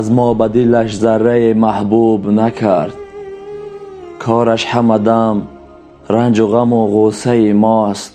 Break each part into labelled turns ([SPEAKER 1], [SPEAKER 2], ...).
[SPEAKER 1] Аз мо ба дилаш заррае маҳбуб накард. Кораш ҳама дам ранҷу ғаму ғуссаи мост.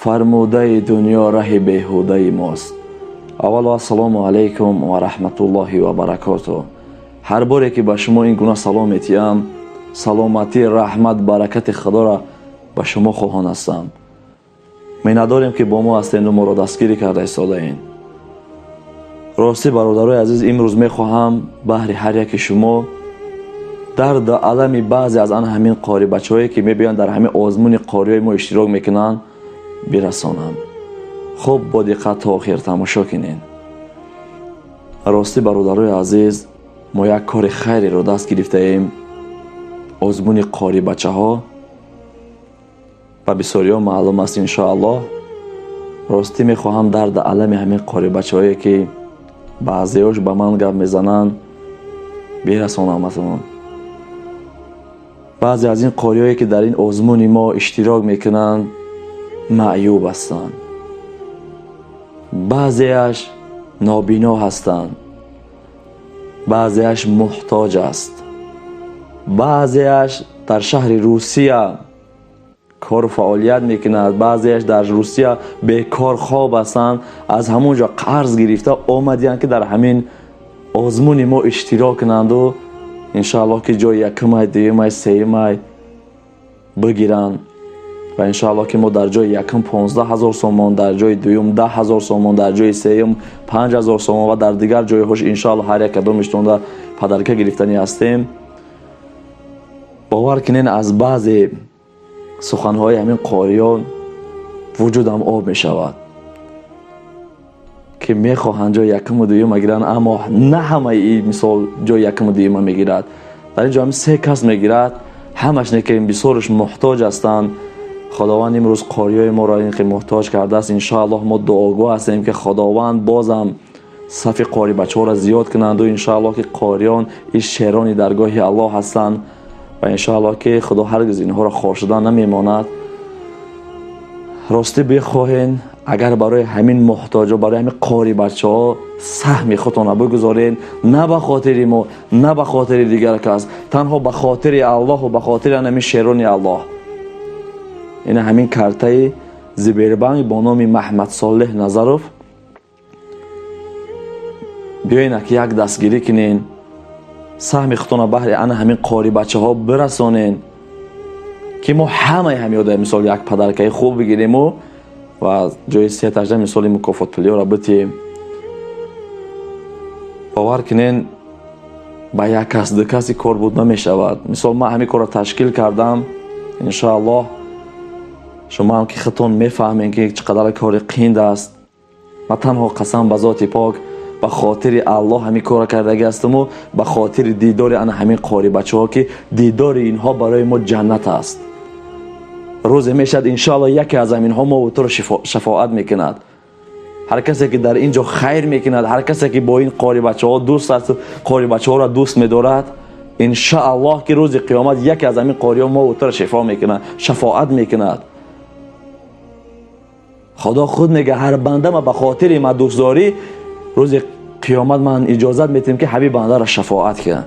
[SPEAKER 1] Фармудаи дунё раҳи беҳудаи мост. Аввало ассалому алайкум ва раҳматуллоҳи ва баракотуҳ. Ҳар боре ки ба шумо ин гуна салом метиҳам, саломатӣ, раҳмат, баракати худоро ба шумо хоҳон ҳастам. Миннатдорем ки бо мо ҳастенду моро дастгирӣ карда истодаен. Ростӣ, бародарои азиз, имрӯз мехоҳам баҳри ҳар яки шумо дарду алами баъзе аз ан ҳамин қорибачаҳое ки мебиёянд дар ҳамин озмуни қориҳои мо иштирок мекунанд бирасонам. Хуб бо диққат то охир тамошо кунед. Ростӣ, бародарои азиз, мо як кори хайреро даст гирифтаем. Озмуни қорибачаҳо ба бисёриҳо маълум аст, иншоаллоҳ. Ростӣ мехоҳам дарду алами ҳамин қорибачаҳое ки баъзеҳош ба ман гап мезананд бирасонаматон. Баъзе аз ин қориҳое ки дар ин озмуни мо иштирок мекунанд маъюб ҳастанд, баъзеаш нобино ҳастанд, баъзеаш муҳтоҷ аст, баъзеаш дар шаҳри Русия кору фаъолият мекунад, баъзеаш дар Русия бекор хоб ҳастанд, аз ҳамон ҷо қарз гирифта омадиянд ки дар ҳамин озмуни мо иштирок кунанду иншоаллоҳ ки ҷои якумай, дуюмай, сеюмай бигиранд. Ва иншоаллоҳ ки мо дар ҷои якум 15 000 сомон, дар ҷои дуюм 10 000 сомон, дар ҷои сеюм 5000 сомон ва дар дигар ҷойҳош иншоаллоҳ ҳар як кадомиштонда подарка гирифтанӣ ҳастем. Бовар кунед, аз баъзе суханҳои ҳамин қориён вуҷудам об мешавад ки мехоҳанд ҷои якуму дуюма гиранд, аммо на ҳамаи мисол ҷои якуму дуюма мегирад. Дар ин ҷо ҳамин се кас мегирад, ҳамаш не ки бисёрш муҳтоҷ ҳастанд. Худованд имрӯз қориҳои моро ин ки муҳтоҷ кардааст. Иншоаллоҳ мо дуогӯ ҳастем ки Худованд бозам сафи қорибачаҳоро зиёд кунанду иншоаллоҳ ки қориён ин шерони даргоҳи Аллоҳ ҳастанд ва иншоаллоҳ ки Худо ҳаргиз инҳоро хор шуда намемонад. Ростӣ бихоҳен, агар барои ҳамин муҳтоҷо, барои ҳамин қорибачаҳо саҳми худтонро бигузорен, на ба хотири мо, на ба хотири дигар кас, танҳо ба хотири Аллоҳу ба хотири ҳамин шерони Аллоҳ. Ина ҳамин картаи Сбербанк бо номи Маҳмадсолеҳ Назаров. Биёен ак як дастгирӣ кунен, саҳми худтонро баҳри ана ҳамин қорибачаҳо бирасонен ки мо ҳамаи ҳамиёда мисол як подаркаи хуб бигириму ва ҷои сетажда мисоли мукофотпулиёро битиҳем. Бовар кунен, ба як кас, ду каси кор буд намешавад. Мисол, ман ҳамин корро ташкил кардам, иншоаллоҳ шумо ҳам ки худтон мефаҳмем ки чӣ қадар кори қинд аст. Ман танҳо қасам ба зоти пок ба хотири Аллоҳ ҳамин корро кардагӣ ҳастаму ба хотири дидори ана ҳамин қорибачаҳо ки дидори инҳо барои мо ҷаннат аст. Рӯзе мешавад, иншоаллоҳ, яке аз ҳаминҳо мо туро шафоат мекунад. Ҳар касе ки дар ин ҷо хайр мекунад, ҳар касе ки бо ин қорибачаҳо дӯст аст, қорибачаҳоро дӯст медорад, иншоаллоҳ ки рӯзи қиёмат яке аз ҳамин қориҳо мо туро шифо мекунад, шафоат мекунад. Худо худ мега: ҳар банда ма ба хотири ма дӯстдорӣ, рӯзи қиёмат ман иҷозат метиҳем ки ҳамин бандаро шафоат кунам.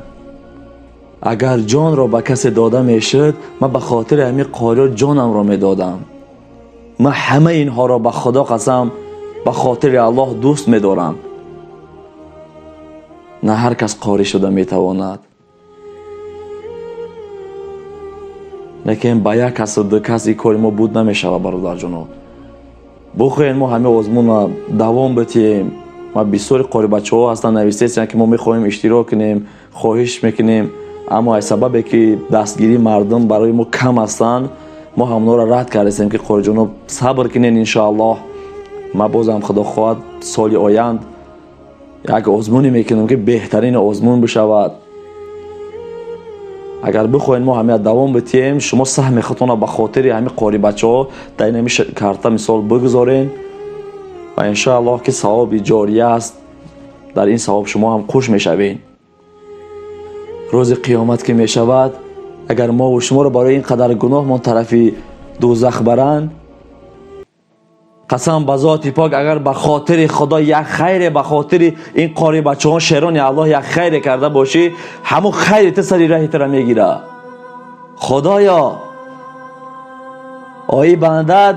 [SPEAKER 1] Агар ҷонро ба касе дода мешуд, ман ба хотири ҳамин қориҳо ҷонамро медодам. Ман ҳамаи инҳоро ба Худо қасам ба хотири Аллоҳ дӯст медорам. На ҳар кас қорӣ шуда метавонад, лекин ба як касу ду кас ин кори мо буд намешавад. Бародарҷоно, бихоҳем мо ҳамин озмунро давом битиҳем. Ма бисёри қорибачаҳо ҳастанд, нависесиянд ки мо мехоҳем иштирок кунем, хоҳиш мекунем, аммо аз сабабе ки дастгирии мардум барои мо кам ҳастанд, мо ҳамонҳоро рад кардастем ки қориҷоно сабр кунен, иншоаллоҳ ма бозам Худо хоҳад соли оянд як озмуне мекунем ки беҳтарин озмун бишавад. Агар бихоҳед мо ҳамия давом битиҳем, шумо саҳми худтонро ба хотири ҳамин қорибачаҳо дар ин ҳамин карта мисол бигузорен ва иншоаллоҳ ки савоби ҷория аст, дар ин савоб шумо ҳам хуш мешавед. Рӯзи қиёмат ки мешавад, агар мову шуморо барои ин қадар гуноҳмон тарафи дӯзах баранд, Қасам ба зоти пок, агар ба хотири Худо як хайре, ба хотири ин қори бачаҳо шерони Аллоҳ як хайре карда бошӣ, ҳамун хайри ту сари раҳи тура мегира. Худоё, ои бандад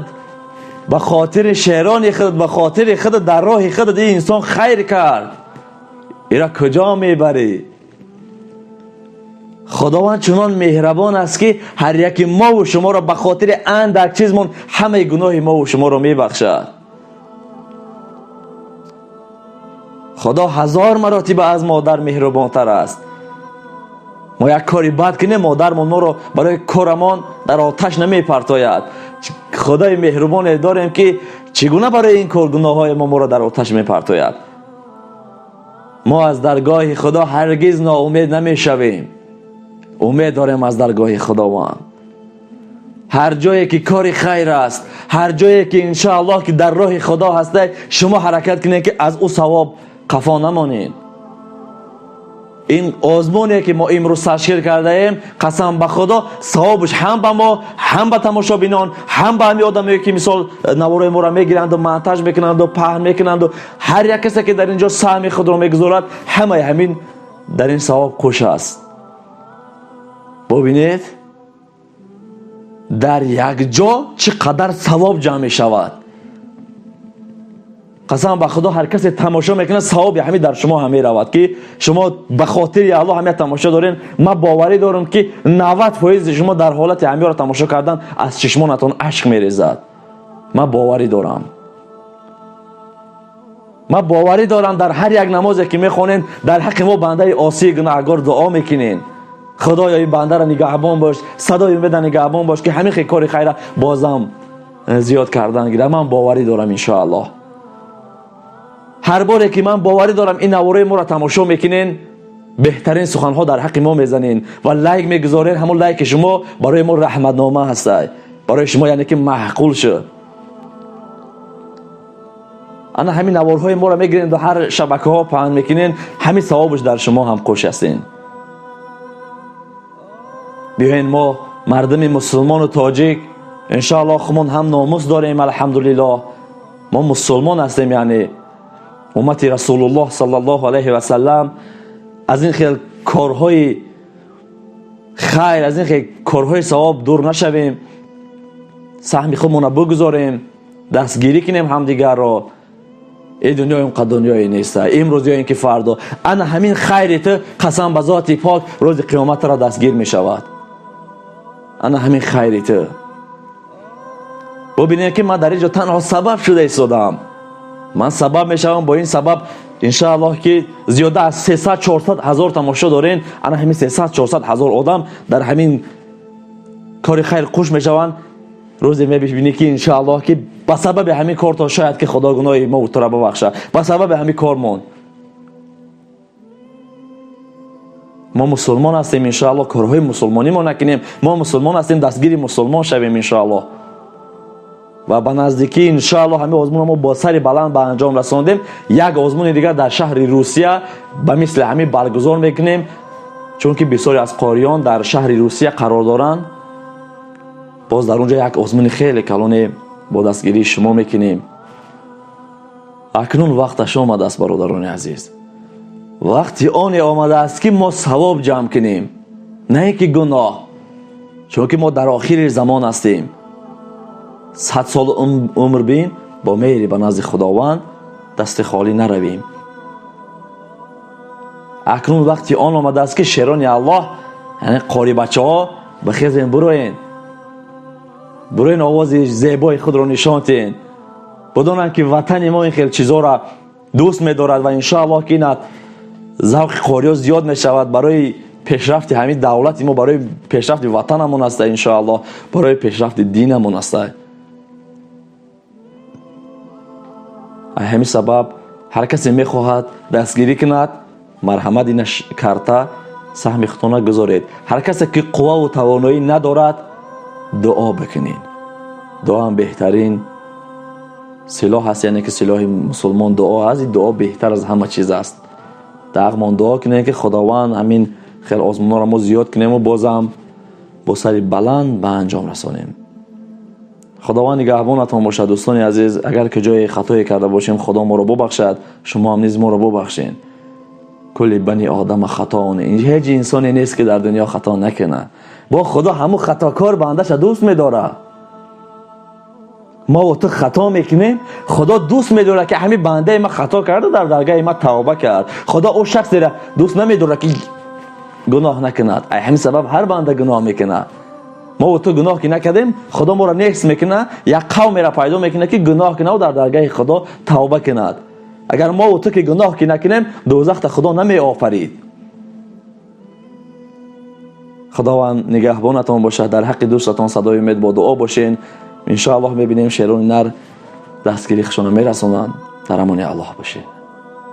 [SPEAKER 1] ба хотири шерони худ, ба хотири худ дар роҳи худ ин инсон хайр кард, ира куҷо мебарӣ? Худованд чунон меҳрабон аст, ки ҳар яки мо ва шуморо ба хотири андак чизмон ҳамаи гуноҳи мо ва шуморо мебахшад. Худо ҳазор маротиба аз модар меҳрубонтар аст. Мо як кори бад кунем, модармон моро барои корамон дар оташ намепартояд. Худои меҳрубоне дорем, ки чӣ гуна барои ин кор гуноҳҳои мо моро дар оташ мепартояд. Мо аз даргоҳи Худо ҳаргиз ноумед намешавем. Умед дорем аз даргоҳи Худованд. Ҳар ҷое ки кори хайр аст, ҳар ҷое ки иншоаллоҳ ки дар роҳи Худо ҳастед, шумо ҳаракат кунед, ки аз ӯ савоб қафо намонед. Ин озмоне ки мо имрӯз ташкил кардаем, қасам ба Худо, савобаш ҳам ба мо, ҳам ба тамошобинон, ҳам ба ҳамин одамое ки мисол наворои моро мегиранду монтаж мекунанду паҳн мекунанду ҳар як касе ки дар ин ҷо саҳми худро мегузорад, ҳамаи ҳамин дар ин савоб қуш аст. Бубинед, дар як ҷо чӣ қадар савоб ҷамъ мешавад. Қасам ба Худо, ҳар касе тамошо мекунад, савоби ҳамин дар шумо ҳам меравад, ки шумо ба хотири Аллоҳ ҳамин тамошо доред. Ман боварӣ дорам, ки 90% шумо дар ҳолати ҳаминро тамошо кардан аз чишмонатон ашк мерезад. Ман боварӣ дорам. Ман боварӣ дорам, дар ҳар як намозе ки мехонед, дар ҳаққи мо бандаи осии гунаҳгор дуо мекунед. Худоё, ин бандаро нигаҳбон бош, садои умеда нигаҳбон бош, ки ҳамин хел кори хайра бозам зиёд кардан гирад. Ман боварӣ дорам, иншоаллоҳ. Ҳар боре ки ман боварӣ дорам ин наворои моро тамошо мекунен, беҳтарин суханҳо дар ҳаққи мо мезанен ва лайк мегузорен. Ҳамон лайки шумо барои мо раҳматнома ҳастай, барои шумо яъне ки маъқул шуд. Ана ҳамин наворҳои моро мегирен ва ҳар шабакаҳо паҳн мекунен, ҳамин савобаш дар шумо ҳам қуш ҳастен. Биёен мо мардуми мусулмону тоҷик, иншоаллоҳ, хумон ҳам номус дорем, алҳамдулиллоҳ. Мо мусулмон ҳастем, яъне уммати Расулуллоҳ саллаллоҳу алайҳи васаллам. Аз ин хел корҳои хайр, аз ин хел корҳои савоб дур нашавем, саҳми худмонро бигузорем, дастгирӣ кунем ҳамдигарро. Ин дунё инқадр дунёе нест, имрӯз ё ин ки фардо. Ана ҳамин хайри ту, қасам ба зоти пок, рӯзи қиёматро дастгир мешавад. Ана ҳамин хайри ту. Бубинед, ки ман дар ин ҷо танҳо сабаб шуда истодам. Ман сабаб мешавам, бо ин сабаб иншааллоҳ ки зиёда аз 300-400 ҳазор тамошо дорен. Ана ҳамин 300-400 ҳазор одам дар ҳамин кори хайр қуш мешаванд. Рӯзе мебинӣ, ки иншааллоҳ ки ба сабаби ҳамин кор то шояд ки Худо гуноҳи мо тура бибахшад, ба сабаби ҳамин кормон. Мо мусулмон ҳастем, иншааллоҳ, корҳои мусулмонӣ мо накунем. Мо мусулмон ҳастем, дастгири мусулмон шавем, иншааллоҳ. Ва ба наздикӣ иншааллоҳ ҳамин озмунро мо бо сари баланд ба анҷом расондем. Як озмуни дигар дар шаҳри Русия ба мисли ҳамин баргузор мекунем, чунки бисёре аз қориён дар шаҳри Русия қарор доранд. Боз дар он ҷо як озмуни хеле калоне бо дастгирии шумо мекунем. Акнун вақташ омадааст, бародарони азиз. Вақти оне омадааст, ки мо савоб ҷамъ кунем, на ин ки гуноҳ, чунки мо дар охири замон ҳастем. 100 сол умр бин, бо меҳри ба назди Худованд дасти холӣ наравем. Акнун вақти он омадааст, ки шерони Аллоҳ, яъне қорибачаҳо, бихезен, буроен, буроен, овози зебои худро нишон диҳен, бидонанд, ки ватани мо ин хел чизҳоро дӯст медорад ва иншоаллоҳ ки ина завқи қориё зиёд мешавад барои пешрафти ҳамин давлати мо, барои пешрафти ватанамон аста, иншоаллоҳ, барои пешрафти динамон аста. Ҳамин сабаб ҳар касе мехоҳад дастгирӣ кунад, марҳамат, ина карта, саҳми худтона гузоред. Ҳар касе ки қувваву тавоноӣ надорад, дуо бикунед. Дуоам беҳтарин силоҳ аст, яъне ки силоҳи мусулмон дуо аст. Ин дуо беҳтар аз ҳама чиз аст. Дағмон дуо кунем, ки Худованд ҳамин хел озмунҳоро мо зиёд кунему бозам бо сари баланд ба анҷом расонем. Худованд нигаҳбонатон бошад дӯстони азиз. Агар ки ҷои хатое карда бошем, Худо моро бубахшад, шумо ҳам низ моро бубахшед. Кулли бани одам хатоун, ҳеҷ инсоне нест ки дар дунё хато накунад. Бо Худо ҳамун хатокор бандаша дӯст медорад. Мо ва ту хато мекунем, Худо дӯст медорад ки ҳамин бандаи ма хато карда, дар даргоҳи ма тавба кард. Худо ӯ шахсеро дӯст намедорад ки гуноҳ накунад. Ай ҳамин сабаб ҳар банда гуноҳ мекунад. Мо ва ту гуноҳ ки накардем, Худо моро нест мекунад, як қавмеро пайдо мекунад ки гуноҳ кунад ва дар даргоҳи Худо тавба кунад. Агар мо ва ту ки гуноҳ ки накунем, дӯзахро Худо намеофарид. Худованд нигаҳбонатон бошад. Дар ҳаққи дӯстатон садои умед бо дуо бошен. Иншоаллоҳ мебинем шерони нар дастгирии худшонро мерасонанд. Дар амони Аллоҳ бошед.